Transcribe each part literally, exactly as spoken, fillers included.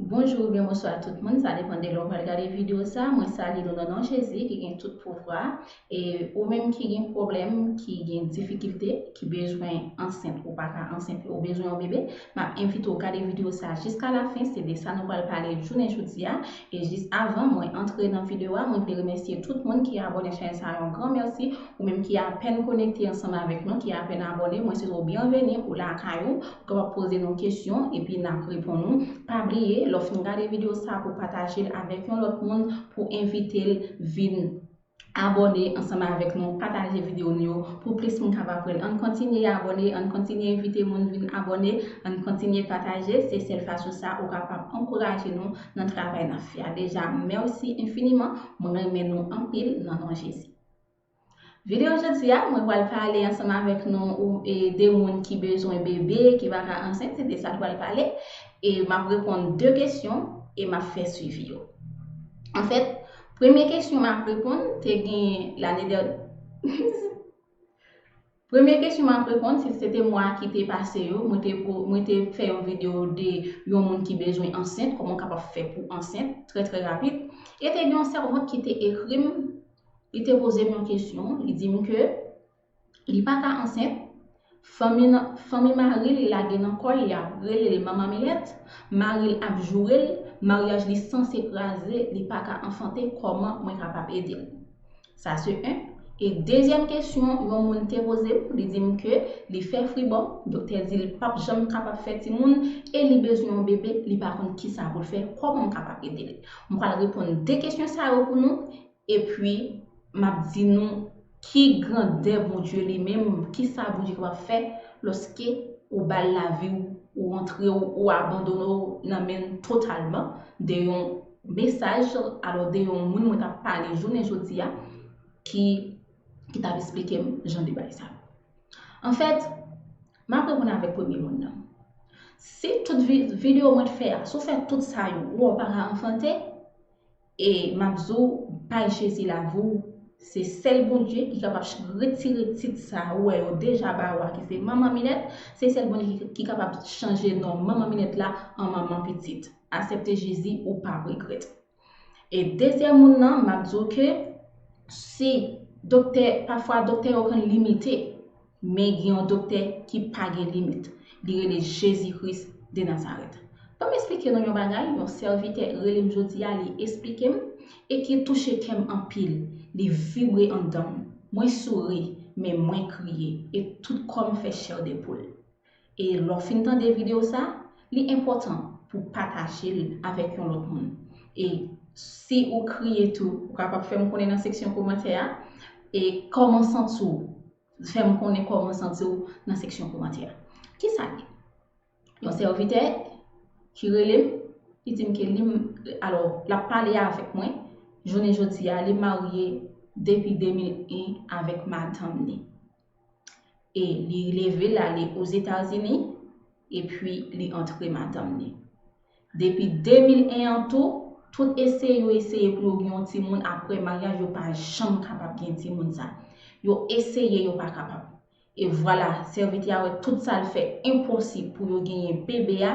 Bonjou oubyen bonswa tout moun, sa depann de lè w pral gade videyo sa. Mwen salye nou nan non Jezi ki gen tout pouvwa. E ou menm ki gen pwoblèm, ki gen difikilte, ki bezwen ansent, ou pa ka ansent, ou bezwen yon bebe, m ap envite w gade videyo sa jiska lafen. Se de sa nou pral pale jounen jodi a. E jis avan mwen antre nan videyo a, mwen vle remèsye tout moun ki abòne chanèl sa a, yon gran mèsi. Ou menm ki apèn konekte ansanm avèk nou, ki apèn abòne, mwen swete w byenveni, ou lakay ou, ou kapab poze nou kesyon, epi n ap reponn ou. Pa bliye, lè w fin gade videyo sa a, pou pataje l avèk yon lòt moun, pou envite l vin abòne ansanm avèk nou, pataje videyo nou yo, pou plis moun kapab wè l. Ann kontinye abòne, ann kontinye envite moun vin abòne, ann kontinye pataje. Se sèl fason sa ou kapab ankouraje nou nan travay n ap fè a. Deja, mèsi enfiniman. Mwen renmen nou anpil nan non Jezi. Videyo jodi a, mwen pral pale ansanm avèk nou ou, e, de moun ki bezwen bebe, ki pa ka ansent, se de sa nou pral pale. E m ap reponn de kesyon e m ap fè swivi yo. Anfèt, premye kesyon m ap reponn, te gen lane dènyè. Premye kesyon m ap reponn, se, se te mwa ki te pase yo, mwen te, mwen te fè yon videyo de yon moun ki bezwen ansent, kòman w kapab fè pou ansent, trè, trè rapid. E te gen yon sèvant ki te ekri m, li te poze m yon kesyon, li di m ke li pa ka ansent, fanmi nan, fanmi mari l lage nan kò l, y ap rele l manman milèt, mari l ap joure l, maryaj li sanse kraze, li pa ka anfante, kòman mwen kapab ede l? Sa se en. E dezyèm kesyon, yon moun te poze m, li di m ke li fè fribò, doktè di l p ap janm kapab fè timoun, e li bezwen yon bebe, li pa konn kisa pou l fè, kòman m kapab ede l? Mwen pral reponn de kesyon sa yo pou nou, epi m ap di nou ki grandè Bondye li menm, kisa Bondye kapab fè lòske ou ba l lavi w, ou antre w, ou abandone w nan men l totalman de yon mesaj, alò de yon moun mwen t ap pale jounen jodi a, ki, ki t ap esplike m jan de bagay sa. Anfèt, m ap reponn avèk premye moun nan. Si tout vi-, videyo mwen t fè a, si w fè tout sa yo, ou wè w pa ka anfante, e m ap di w, bay Jezi lavi w, se sèl Bondye ki kapab ch-, retire tit sa ou wè yo deja ba ou a, ki se manman Minèt, se sèl Bondye ki, ki kapab chanje non manman Minèt la an manman pitit. Aksepte Jezi, ou p ap regrèt. E dezyèm moun nan, m ap di w ke si doktè, pafwa doktè yo konn limite, men gen yon doktè ki pa gen limit. Li rele Jezi Kris de Nazarèt. Ban m esplike nou yon bagay, yon sèvitè rele m jodi a, li esplike m, e ki touche kè m anpil. Li vibre anndan m. Mwen souri, men mwen kriye, e tout kò m fè chè de poul. E lè w fin tande videyo sa, li enpòtan pou w pataje l avèk yon lòt moun. E si ou kriye tou, ou kapab fè m konnen nan seksyon kòmantè a. E kòman santi w? Fè m konnen kòman santi w nan seksyon kòmantè a. Kisa l ye? Yon sèvitè ki rele m, li di m ke li, alò, l ap pale avèk mwen. Jounen jodi a, li marye depi de mil en avèk madanm li. E li leve l ale Ozetazini, epi li antre madanm li. Depi de mil en an tou, tout eseye yo eseye pou yo gen yon timoun apre maryaj, yo pa janm kapab gen timoun sa. Yo eseye, yo pa kapab. E vwala, sèvitè a wè tout sa l fè enposib pou yo genyen bebe a,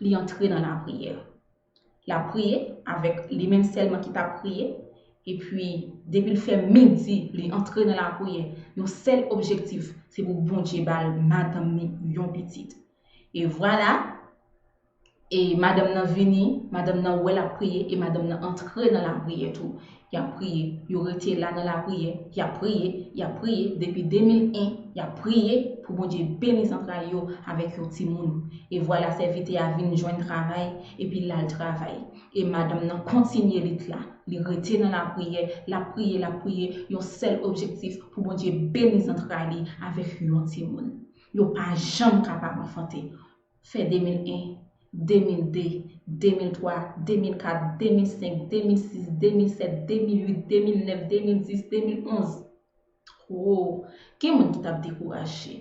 li antre nan lapriyè. L ap priye avèk li menm sèlman ki t ap priye. Epi, depi l fè midi, li antre nan lapriyè. Yon sèl objektif, se pou Bondye ba l madanm ni yon pitit. E vwala, e madanm nan vini, madanm nan wè l ap priye, e madanm nan antre nan lapriyè tou. Y ap priye, yo rete la nan lapriyè, y ap priye, y ap priye, depi de mil en, y ap priye pou Bondye beni zantray yo avèk yon timoun. E vwala, sèvitè a vin jwenn travay, epi l al travay. E madanm nan kontinye lit la. Li rete nan lapriyè, l ap priye, l ap priye, yon sèl objektif, pou Bondye beni zantray li avèk yon timoun. Yo pa janm kapab anfante. Fè de mil en, de mil de, de mil twa, de mil kat, de mil senk, de mil sis, de mil sèt, de mil uit, de mil nèf, de mil dis, de mil onz. Wo, gen moun ki t ap dekouraje.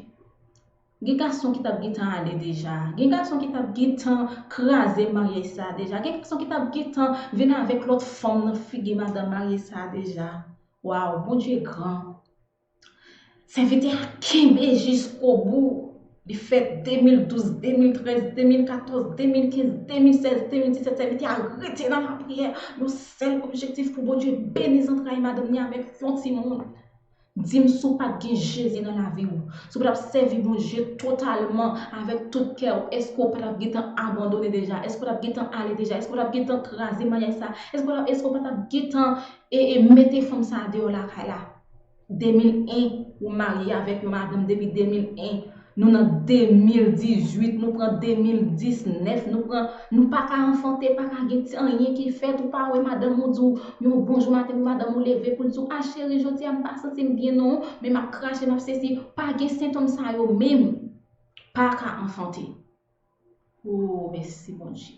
Gen gason ki t ap gentan ale deja. Gen gason ki t ap gentan kraze maryaj sa deja. Gen gason ki t ap gentan vin avèk lòt fanm nan figi madanm marye sa deja. Waw, Bondye gran. Sèvitè a kenbe jiskobou. Li fèt de mil douz, de mil trèz, de mil katòz, de mil kenz, de mil sèz, de mil disèt, sèvitè a rete nan lapriyè. Yon sèl objektif pou Bondye beni zantray madanm ni avèk yon timoun. Di m si w pa t gen Jezi nan lavi w, si w pa t ap sèvi Bondye totalman avèk tout kè w, èske w pa t ap gentan abandone deja? Èske w pa t ap gentan ale deja? Èske w pa t ap gentan kraze maryaj sa? Èske w pa t ap, èske w pa t ap gentan e, e mete fanm sa a deyò lakay la? De mil en, ou marye avèk yon madanm depi de mil en. Nou nan de mil dizuit, nou pran de mil diznèf, nou pran, nou pa ka anfante, pa ka gen ti anyen ki fèt, ou pa wè madanm ou di w yon bonjou maten pou madanm ou leve pou l di w, a cheri, jodi a m pa santi m byen non, men m ap krache, m ap sesi, pa gen sentòm sa yo menm, pa ka anfante. O, mèsi Bondye.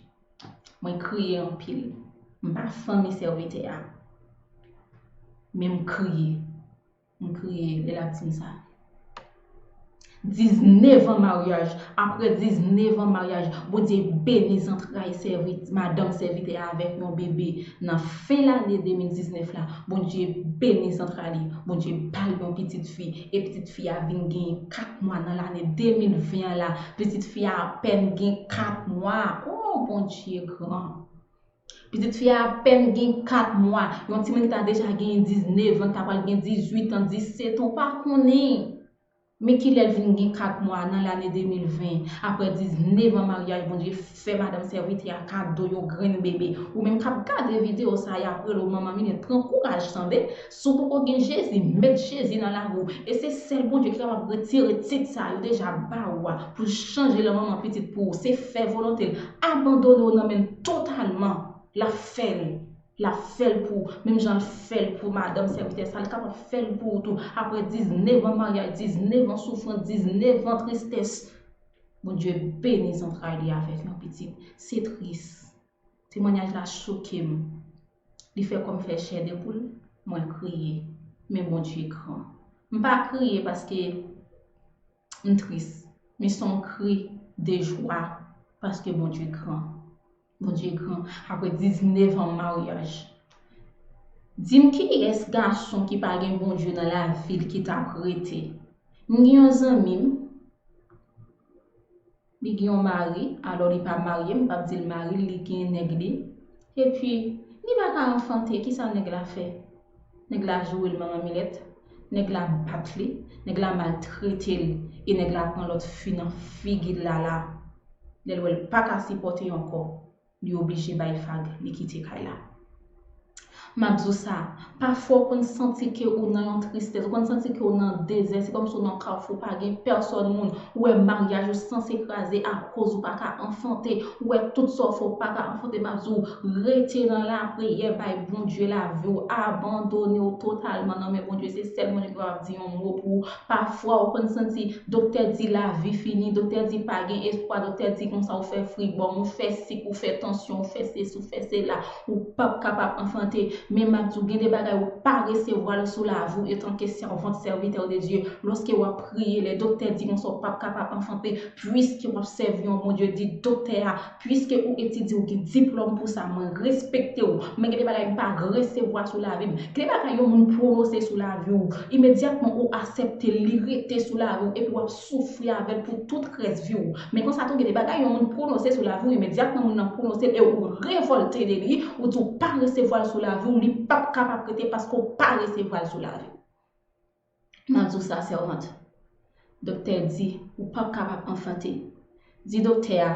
Mwen kriye anpil. M pa fanmi sèvitè a. Men m kriye. M kriye lè l ap di m sa. Diznèf an maryaj. Apre diznèf an maryaj, Bondye beni zantray sèvit-, madanm sèvitè a avèk yon bebe. Nan fen lane de mil diznèf la, Bondye beni zantray li. Bondye ba l yon pitit fi. E pitit fi a vin gen kat mwa nan lane de mil ven an la. Pitit fi a apèn gen kat mwa. O, Bondye gran. Pitit fi a apèn gen kat mwa. Yon timoun ki ta deja genyen diznèf an, ta pral gen dizuit an, disèt an, ou pa konnen. Men kilè l vin gen kat mwa nan lane de mil ven, apre diznèf an maryaj, Bondye fè madanm sèvitè a kado yon grenn bebe. Ou menm k ap gade videyo sa a, y ap rele w manman Minèt, pran kouraj tande. Si w poko gen Jezi, met Jezi nan lavi w. E se sèl Bondye ki kapab retire tit sa yo deja ba ou a, pou l chanje l an manman pitit pou ou. Se fè volonte l. Abandone w nan men l totalman. L ap fè l. L ap fè l pou ou. Menm jan l fè l pou madanm sèvitè sa, l kapab fè l pou ou tou. Apre diznèf an maryaj, diznèf an soufrans, diznèf an tristès, Bondye beni zantray li avèk yon pitit. Se tris. Temwanyaj la choke m. Li fè kò m fè chè de poul. Mwen kriye. Men Bondye gran. M pa kriye paske m tris. Men se yon kri de jwa paske Bondye gran. Bondye gran. Apre diznèf an maryaj. Di m kiyès gason ki pa gen Bondye nan lavi l ki t ap rete. M gen yon zanmi m, li gen yon mari, alò li pa marye, m p ap di l mari l, li gen nèg li. Epi, li pa ka anfante, kisa nèg la fè? Nèg la joure l manman Milèt, nèg la bat li, nèg la maltrete l, e nèg la pran lòt fi nan figi l la la. Lè l wè l pa ka sipòte ankò, li oblije bay vag, li kite kay la. M ap di w sa, pafwa w konn santi ke ou nan yon tristès, ou konn santi ke ou nan dezè, se kòmsi ou nan kafou, pa gen pèsòn moun, ou wè maryaj ou sanse kraze akoz ou pa ka anfante, ou wè tout sa w fè ou pa ka anfante, m ap di w, rete nan lapriyè, bay Bondye lavi w, abandone w totalman nan men Bondye, se sèl Bondye ki kapab di yon mo pou ou. Pafwa ou konn santi doktè di lavi fini, doktè di pa gen espwa, doktè di konsa ou fè fribòm, ou fè sik, ou fè tansyon, ou fè sesi, ou fè sela, ou p ap kapab anfante. Men m ap di w, gen de bagay ou pa resevwa l sou lavi w etanke sèvant, sèvitè de Dye. Lòske w ap priye, lè doktè di konsa ou p ap kapab anfante, piske w ap sèvi yon Bondye, di doktè a, piske ou etidye, ou gen diplòm pou sa, mwen respekte w. Men gen de bagay m pa resevwa sou lavi m. Gen de bagay yon moun pwononse sou lavi w, imedyatman ou aksepte l, li rete sou lavi w, epi w ap soufri avè l pou tout rès vi w. Men konsa tou, gen de bagay yon moun pwononse sou lavi w, imedyatman moun nan pwononse l e ou revòlte de li, ou di w pa resevwa l sou lavi w, li p ap kapab rete paske w pa resevwa l sou lavi w. M ap di w sa, sèvant. Doktè di, ou p ap kapab anfante. Di doktè a,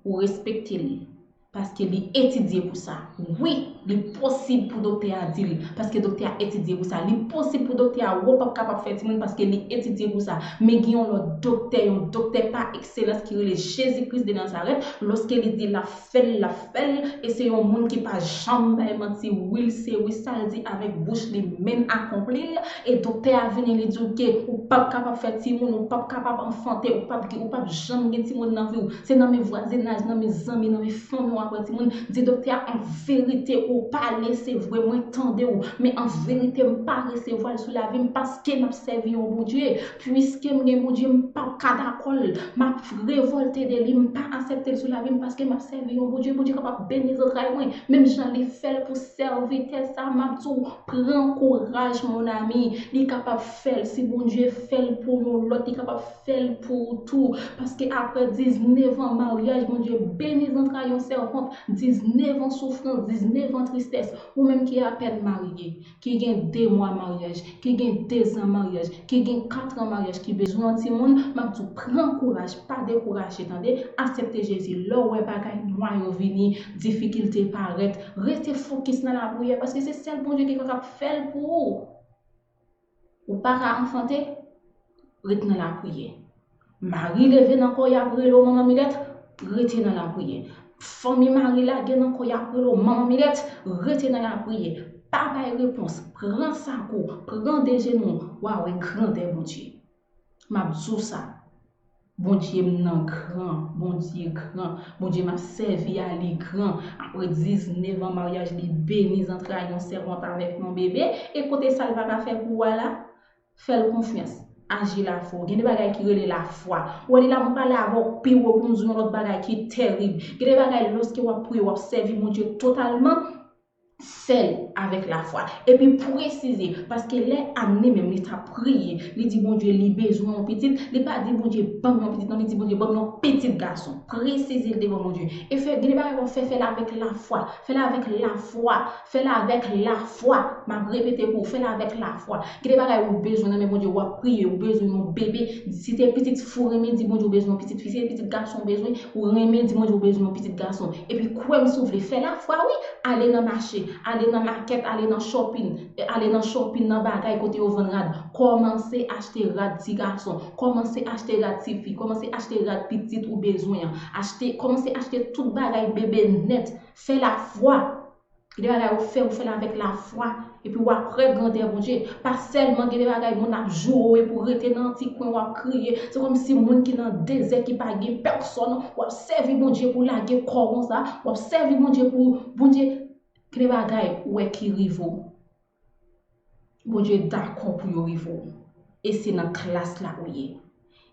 ou respekte l, paske li etidye pou sa. Wi, li posib pou doktè a di l, paske doktè a etidye pou sa. Li posib pou doktè a, ou p ap kapab fè timoun, paske li etidye pou sa. Men gen yon lòt doktè, yon doktè pa ekselans ki rele Jezi Kris de Nazarèt, lòske li di l ap fè l, l ap fè l, e se yon moun ki pa janm bay manti, wi l se wi, sa l di avèk bouch li, men l akonpli l, e doktè a vini, li di w ke ou p ap kapab fè timoun, ou p ap kapab anfante, ou p ap gen, ou p ap janm gen timoun nan vi w, se nan men vwazinaj, nan men zanmi, nan men fanmi w Wè timoun, di doktè a, an verite, ou pale, se vre, mwen tande w, men an verite, m pa resevwa l sou lavi m paske m ap sèvi yon Bondye. Piske m gen Bondye, m p ap ka dakò l. M ap revòlte de li, m pa aksepte l sou lavi m paske m ap sèvi yon Bondye. Bondye kapab beni zantray mwen. Menm jan li fè l pou sèvitè sa, m ap di w, pran kouraj, mon ami. Li kapab fè l. Si Bondye fè l pou yon lòt, li kapab fè l pou ou tou. Paske apre diznèf an maryaj, Bondye beni zantray yon sèvant. Diznèf an soufrans, diznèf an tristès. Ou menm ki apèn marye, ki gen de mwa maryaj, ki gen de zan maryaj, ki gen kat an maryaj, ki bezwen yon timoun, m ap di w, pran kouraj, pa dekouraje, tande, aksepte Jezi. Lè w wè bagay nwa yo vini, difikilte parèt, rete fokis nan lapriyè, paske se sèl Bondye ki kapab fè l pou ou. Ou pa ka anfante, ret nan lapriyè. Mari leve nan kò y ap rele w manman Milèt, rete nan lapriyè. Fanmi mari lage nan kò y ap rele w manman Milèt, rete nan lapriyè. Pa bay repons, pran sak ou, pran de jenou w, w a wè grandè Bondye. M ap di w sa, Bondye m nan gran, Bondye gran, Bondye m ap sèvi a li gran. Apre diznèf an maryaj, li beni zantray yon sèvant avèk yon bebe, e koute sa l pa ka fè pou ou a la, fè l konfyans. Aji lafwa. Gen de bagay ki rele lafwa. Ou wè li la, m pale avè w pi wo pou m di w yon lòt bagay ki tèrib. Gen de bagay, lòske w ap priye, w ap sèvi Bondye totalman, fè l avèk lafwa. Epi presize, paske lè Ann li menm li t ap priye, li di Bondye li bezwen yon pitit, li pa di Bondye ban m yon pitit, non, li di Bondye ban m yon pitit gason. Presize l devan Bondye. E fè, gen de bagay w ap fè, fè l avèk lafwa. Fè l avèk lafwa. Fè l avèk lafwa. M ap repete pou ou, fè l avèk lafwa. Gen de bagay ou bezwen nan men Bondye, w ap priye, ou bezwen yon bebe. Si se pitit fi w renmen, di Bondye ou bezwen yon pitit fi. Si se pitit gason ou bezwen, ou renmen, di Bondye ou bezwen yon pitit gason. Epi kwè m si w vle, fè lafwa wi. Ale nan mache, ale nan makèt, ale nan shopping, ale nan shopping nan bagay kote yo vann rad. Kòmanse achte rad ti gason, kòmanse achte rad ti fi, kòmanse achte rad pitit ou bezwen an. Achte, kòmanse achte tout bagay bebe nèt. Fè lafwa. Gen de bagay ou fè, ou fè l avèk lafwa. Epi w ap wè grandè Bondye. Pa sèlman gen de bagay moun ap joure w epi w rete nan yon ti kwen w ap kriye. Se kòmsi moun ki nan dezè ki pa gen pèsòn. W ap sèvi Bondye pou lage kò w konsa. W ap sèvi Bondye pou Bondye. Gen de bagay ou wè ki rive w. Bondye dakò pou yo rive w. E se nan klas la ou ye.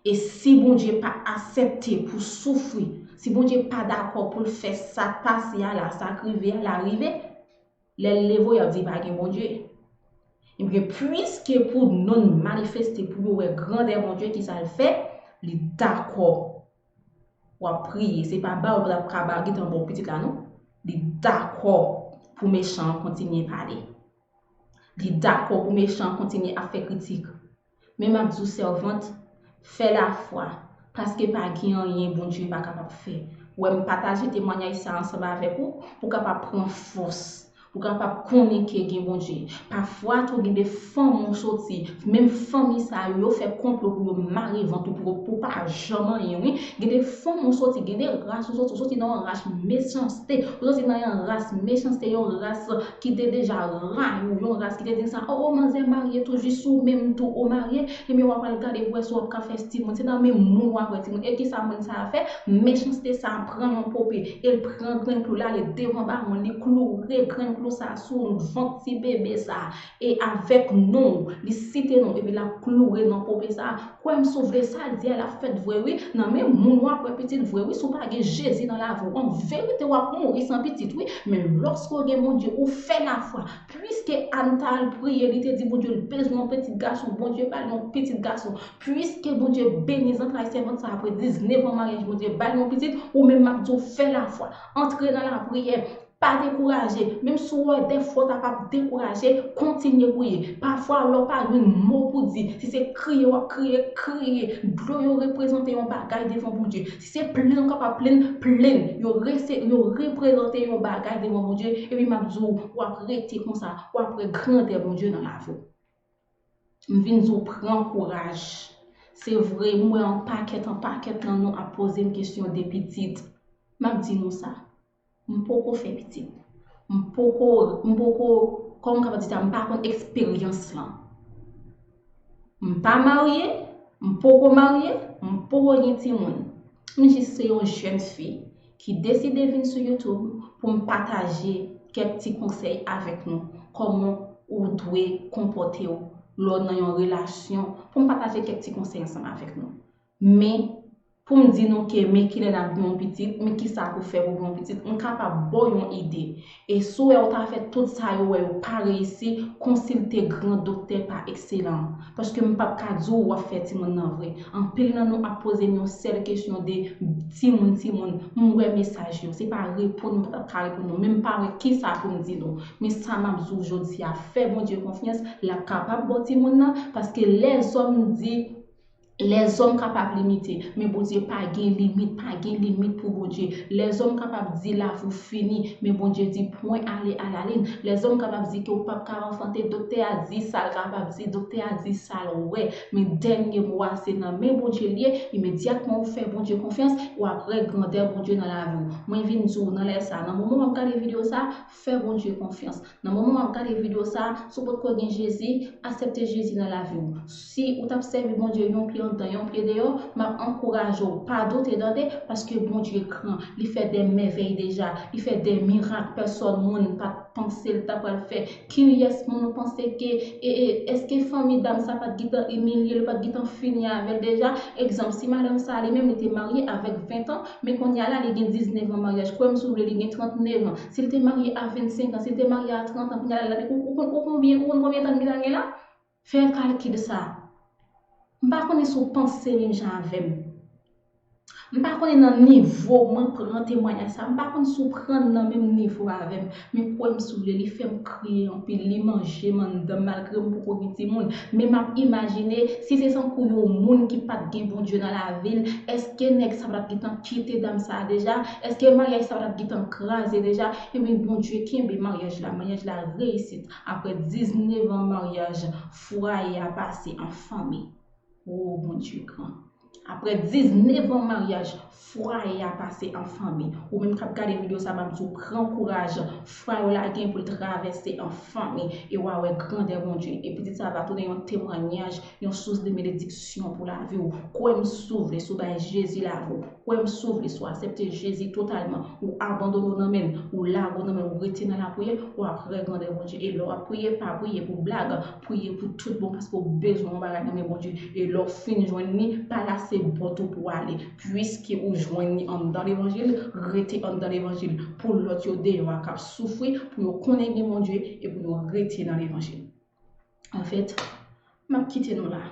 E si Bondye pa aksepte pou soufri, si Bondye pa dakò pou l fè sa k pase a la, sa k rive a la rive, lè l leve w, y ap di pa gen Bondye. Ebyen, piske pou non l manifeste, pou yo wè grandè Bondye, ki sa l fè? Li dakò. W ap priye, se pa ba w l ap ka ba, gentan ba w pitit la, non. Li dakò pou mechan an kontinye pale. Li dakò pou mechan an kontinye ap fè kritik. Men m ap di w, sèvant, fè lafwa, paske pa gen anyen Bondye pa kapab fè. Ou wè, m pataje temwayaj sa ansanm avèk ou, pou w kapab pran fòs, pou w kapab konnen ke gen Bondye. Pafwa tou, gen de fanmi w soti, menm fanmi sa yo, yo fè konplo pou yo mare vant ou, pou, pou w pa janm anyen, wi. Gen de fanmi w soti, gen de ras ou soti, ou soti nan yon ras mechanste, ou soti nan yon ras mechanste, yon ras ki te deja rayi w, yon ras ki te di sa, o, o, manzè marye tou, jis ou menm tou, ou marye, ebyen w ap al gade pou wè si w ap ka fè timoun. Se nan men moun w ap wè timoun. E kisa moun sa a fè? Mechanste sa a pran yon pope, e l pran grenn klou, l ale devan bawon, li kloure grenn klou sa a sou vant ti bebe sa a. E avèk non w, li site non w, epi l ap kloure nan pope sa a. Kwè m si w vle, sa l di a, l ap fèt vre wi. Nan men moun w ap wè pitit vre wi, si w pa gen Jezi nan lavi w. An verite, w ap mouri san pitit wi. Men lòske w gen Bondye, ou fè lafwa. Piske Ann t al priye, li te di Bondye l bezwen yon pitit gason, Bondye ba l yon pitit gason. Piske Bondye beni zantray sèvant sa apre diznèf an maryaj, Bondye ba l yon pitit, ou menm m ap di w fè lafwa. Antre nan lapriyè. Pa dekouraje. Menm si w wè dèfwa w ta p ap dekouraje, kontinye priye. Pafwa, lè w pa jwenn mo pou di, si se kriye w ap kriye, kriye. Dlo yo reprezante yon bagay devan Bondye. Si se plenn w kapab plenn, plenn. Yo rese-, yo reprezante yon bagay devan Bondye. Epi m ap di w, w ap rete konsa, w ap wè grandè Bondye nan lavi w. M vin di w pran kouraj. Se vre, m wè anpakèt, anpakèt nan nou ap poze m kesyon de pitit. M ap di nou sa. M poko fè pitit. M poko, m poko, kòman m kapab di sa, m pa konn eksperyans lan. M pa marye, m poko marye, m poko gen timoun. M jis se yon jèn fi ki deside vin sou YouTube pou m pataje kèk ti konsèy avèk nou, kòman ou dwe konpòte w lè w nan yon relasyon, pou m pataje kèk ti konsèy ansanm avèk nou. Men, pou m di nou ke men kilè n ap gen yon pitit, men kisa pou fè pou gen yon pitit, m kapab ba w yon ide. E si w wè ou ta fè tout sa yo wè yo pa reyisi, konsilte gran doktè pa ekselan. Paske m p ap ka di w w ap fè timoun nan vre. Anpil nan nou ap poze m yon sèl kesyon de timoun, timoun. M wè mesaj yo. Se pa reponn, m p ap ka reponn nou. Men m pa wè kisa pou m di nou. Men sa m ap di w jodi a, fè Bondye konfyans, l ap kapab ba w timoun nan. Paske lèzòm di, lèzòm kapab limite, men Bondye pa gen limit, pa gen limit pou Bondye. Lèzòm kapab di lavi w fini, men Bondye di pwen ale alalin. Lèzòm kapab di ke w p ap ka anfante, doktè a di sa l kapab di, doktè a di sa l wè. Men dènye mo a se nan men Bondye l ye, imedyatman ou fè Bondye konfyans, w ap wè grandè Bondye nan lavi w. Mwen vin di w nan lè sa, nan moman w ap gade videyo sa, fè Bondye konfyans. Nan moman w ap gade videyo sa, si w potko gen Jezi, aksepte Jezi nan lavi w. Si ou t ap sèvi Bondye yon pye anndan, yon pye deyò, m ap ankouraje w, pa doute tande, paske Bondye gran, li fè de mèvèy deja, li fè de mirak pèsòn moun pa t panse l ta pral fè. Kiyès moun ou panse ke, e, e, èske fanmi dam sa pa t gentan imilye l, pa t gentan fini avè l deja? Egzanp, si madanm sa li menm li te marye avèk ven tan, men kounye a la li gen diznèf an maryaj, kwè m si w vle li gen trannèf an. Si l te marye a vennsenk an, si l te marye a trant an, kounye a la, ou, ou konn, ou konbyen, ou konn konbyen tan li ta gen la? Fè kalkil sa. M pa konnen si w panse menm jan avè m. M pa konnen nan nivo mwen pran temwayaj sa, m pa konn si w pran nan menm nivo avè m, men kwè m si w vle, li fè m kriye anpil, li manje m anndan malgre m poko gen timoun. Men m ap imajine, si se tankou yon moun ki pa t gen Bondye nan lavi l, èske nèg sa pa t ap gentan kite dam sa a deja? Èske maryaj sa pa t ap gentan kraze deja? Ebyen, Bondye kenbe maryaj la, maryaj la reyisit. Apre diznèf an maryaj, fwaye a pase an fanmi. O, Bondye gran. Apre diznèf an maryaj, fwaye a pase an fanmi. Ou menm k ap gade videyo sa, m ap di w pran kouraj, fwaye w la gen pou l travèse an fanmi. E w a wè grandè Bondye. E pitit sa va tounen yon temwayaj, yon sous de benediksyon pou lavi w. Kwè m si w vle, si w bay Jezi lavi w. Kwè m si w vle, si w aksepte Jezi totalman, ou abandone w nan men l, ou lage w nan men l, ou rete nan lapriyè, w ap wè grandè Bondye. E lè w ap priye, pa priye pou blag, priye pou tout bon, paske w bezwen yon bagay nan men Bondye. E lè w fin jwenn li, pa lase pòt ou pou w ale. Piske ou jwenn li anndan levanjil, rete anndan levanjil. Pou lòt yo deyò a k ap soufri, pou yo konnen gen Bondye e pou yo rete nan levanjil. Anfèt, m ap kite nou la.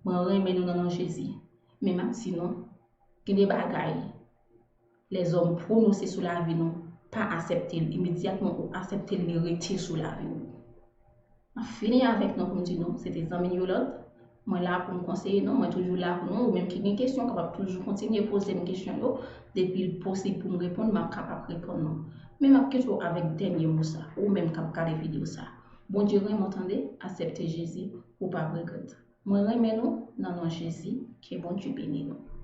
Mwen renmen nou nan non Jezi. Men m ap di nou, gen de bagay lèzòm pwononse sou lavi nou, pa aksepte l. Imedyatman ou aksepte l, li rete sou lavi w. M ap fini avèk nou pou m di nou, se te zanmi n Yolande. Mwen la pou m konseye nou, mwen toujou la pou nou. Ou menm ki gen kesyon, kapab toujou kontinye poze m kesyon yo. Depi l posib pou m reponn, m ap kapab reponn nou. Men m ap kite w avèk dènye mo sa, ou menm k ap gade videyo sa. Bondye renmen w tande, aksepte Jezi, ou p ap regrèt. Mwen renmen nou nan non Jezi, ke Bondye beni nou.